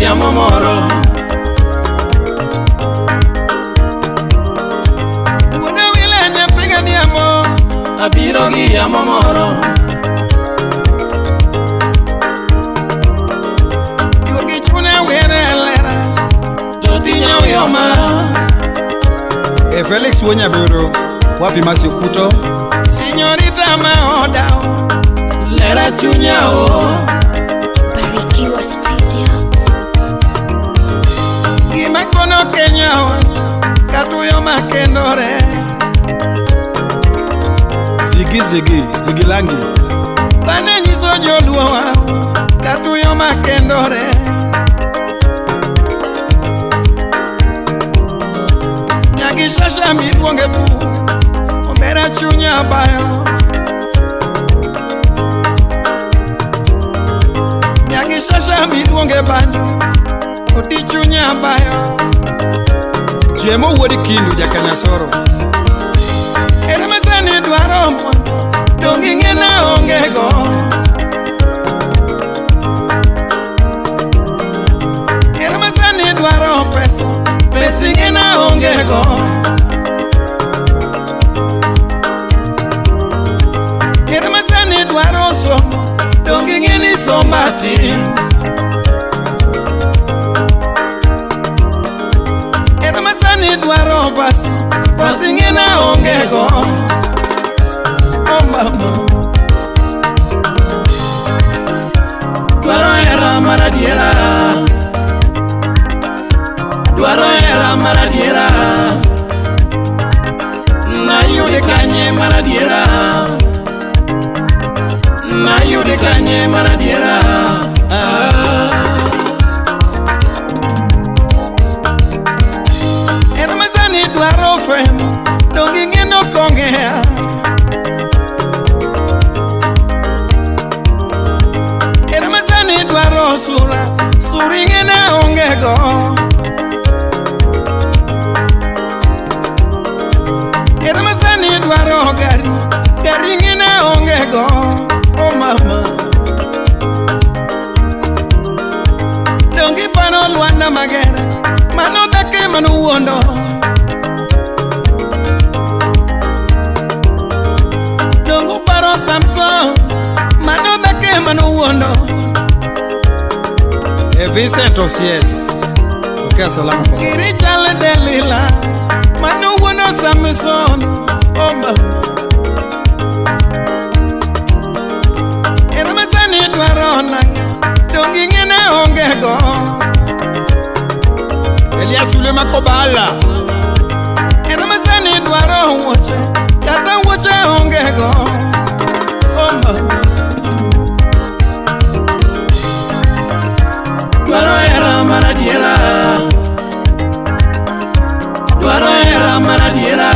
yamo moro. Wuoda wile nyathiga niamo, abiro gi yamo moro. Juogi chune were lera, to tinya uyoma. E Felix Wonyaburu, wapi Masi Okuto? Signorita ma odao, lera chunya o. Barikiwa Studio. Gima kono Kenya wa, katuyo makendore. Zigi Zigi, Zigilangi. Bane nyiso joluo wa, katuyo makendore. Nyagi shasha miluonge bu, omera chunya bayo. Nyagi shasha miluonge banjo, odi chunya bayo. Jemo wuod Kindu Jakanyasoro. Ere masani dwaro mondo, dong' ing'e na onge go. Ere masani dwaro pesa, pesa ing'e na onge go. Ere masani dwaro somo, dong' ing'e ni somba tin. Ere masani dwaro basi, basi ing'e na onge go. Oh mama. Dwaro hera mar adiera, dwaro hera mar adiera. Nayude kanye mar adiera, nayude kanye mar adiera. Ah. Hera masani dwaro fem, dong' ing'e nok ong'eya. Hera masani dwaro sura, sura ing'e na onge go. Hera masani dwaro gari, gari ing'e na onge go. Oh mama. Dong' iparo Lwanda Magere, mano dhako mano wuondo. Dong' uparo Samson, mano dhako mano wuondo. E Vincent Osies, Okea Salamu kwa. Kiri chal Delila, mano wuondo Samson. Oh mama. Hera masani dwaro nanga, dong' ing'e na onge go. Elias Ulema Kobala. Hera masani dwaro wuoche, kata wuoche onge go. Oh mama. Dwaro hera mar adiera, dwaro hera mar adiera.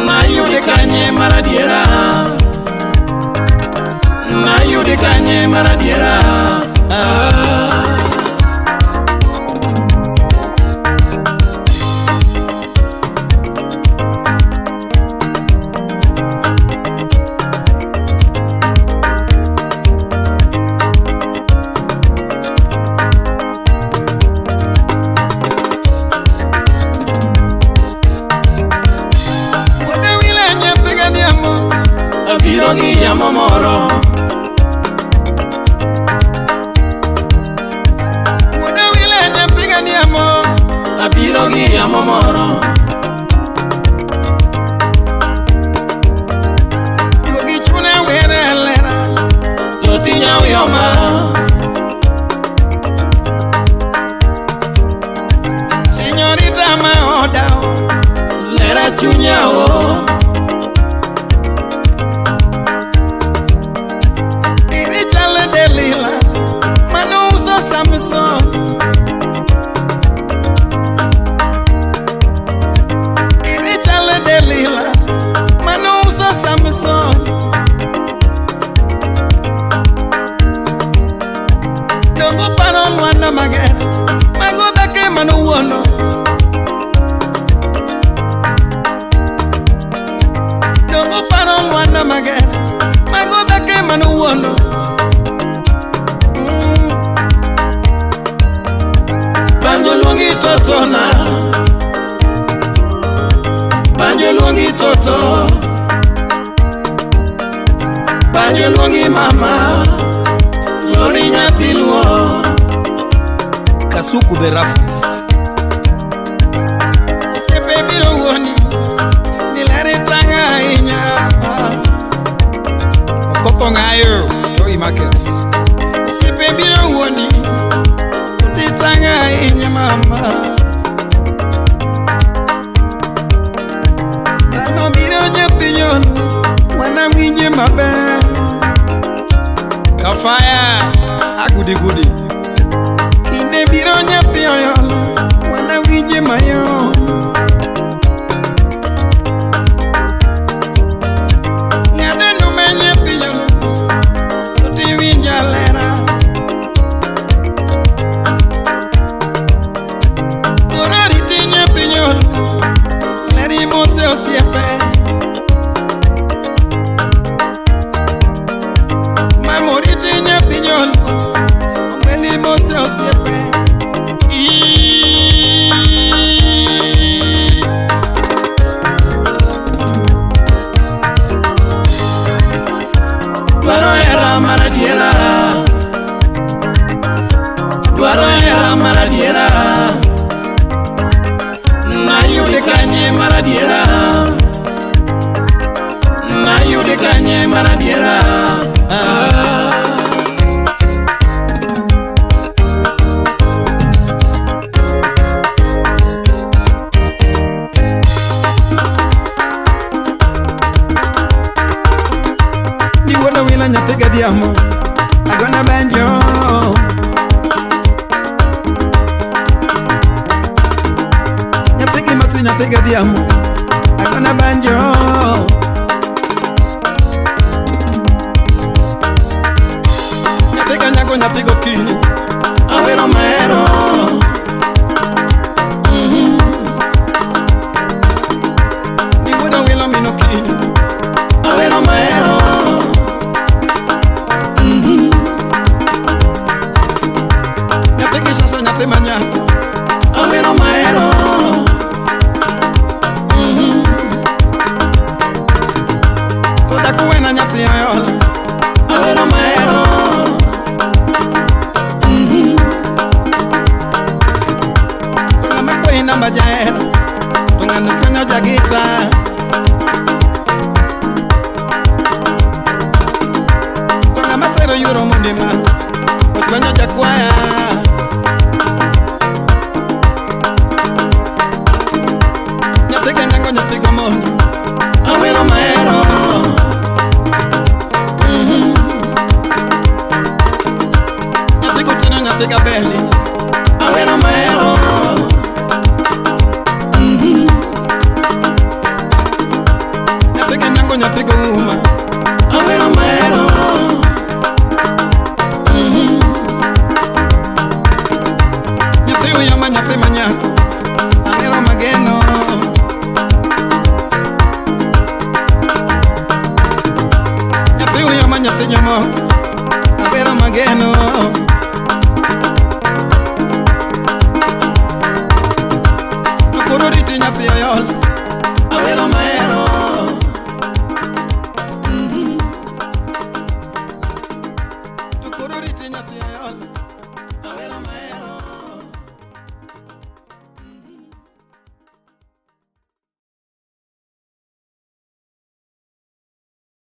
Nayude kanye mar adiera, nayude kanye mar adiera. Ah. Wuoda wile nyathiga dhiambo, abiro gi yamo moro. Wuoda wile nyathiga dhiambo, abiro gi yamo moro. Juogi chune were lera, to tinya uyoma. Signorita ma odao, lera chunya o. Iri chal Delila, mano uso Samson. Iri chal Delila, mano uso Samson. Dong' uparo Lwanda Magere, mago dhako mano wuondo. Dong' uparo Lwanda Magere, mago dhako mano wuondo. luongi totona, banjo luongi toto, banjo luongi mama, lori nyathi luo. Kasuku the roughest. Osiepe biro wuoni, ni leri tang' ahinya. Okopo ng'ayo, Joey Markets. Osiepe biro wuoni, ti tang' ahinya mama. Dhano biro nyathi nyolo, wana winje maber. Kafaya, agudi gudi. Kinde biro nyathi oyolo, wana winje mayom. Ng'ado nume nyathi nyolo, to ti winja lera. Koro riti nyathi nyolo, leri mose osiepe. Mama oriti nyathi nyolo, ong'eli mose osiepe. Dwaro hera mar adiera, dwaro hera mar adiera, nayude kanye mar adiera, nayude kanye mar adiera. Ah. Ni wuoda wila nyathi gadhiambo, agona banjo. Nyathi gi masi nyathi gadhiambo, agona banjo. Nyathi ganyago nyathi gokinyi, awero mahero. Ni wuoda wila min okinyi, awero mahero. Nyathi gi sasa nyathi manyako, awero mahero. To dak wena nyathi oyola, awero mahero. To ng'ama kwayi namba jahera, to ng'ano fwenyo jagita. To ng'ama sero yuro mondi ma, ochwanyo jakwaya. Nyathi ganyango nyathi gomondo, awero mahero. Nyathi gotieno nyathi gabeli, awero mahero. Nyathi ganyango nyathi gouma, awero mahero. Nyathi uyoma nyathi manyako, awero mageno. Nyathi uyoma nyathi jomoko, awero mageno. To koro riti nyathi oyol, awero mahero. To koro riti nyathi oyol, awero mahero.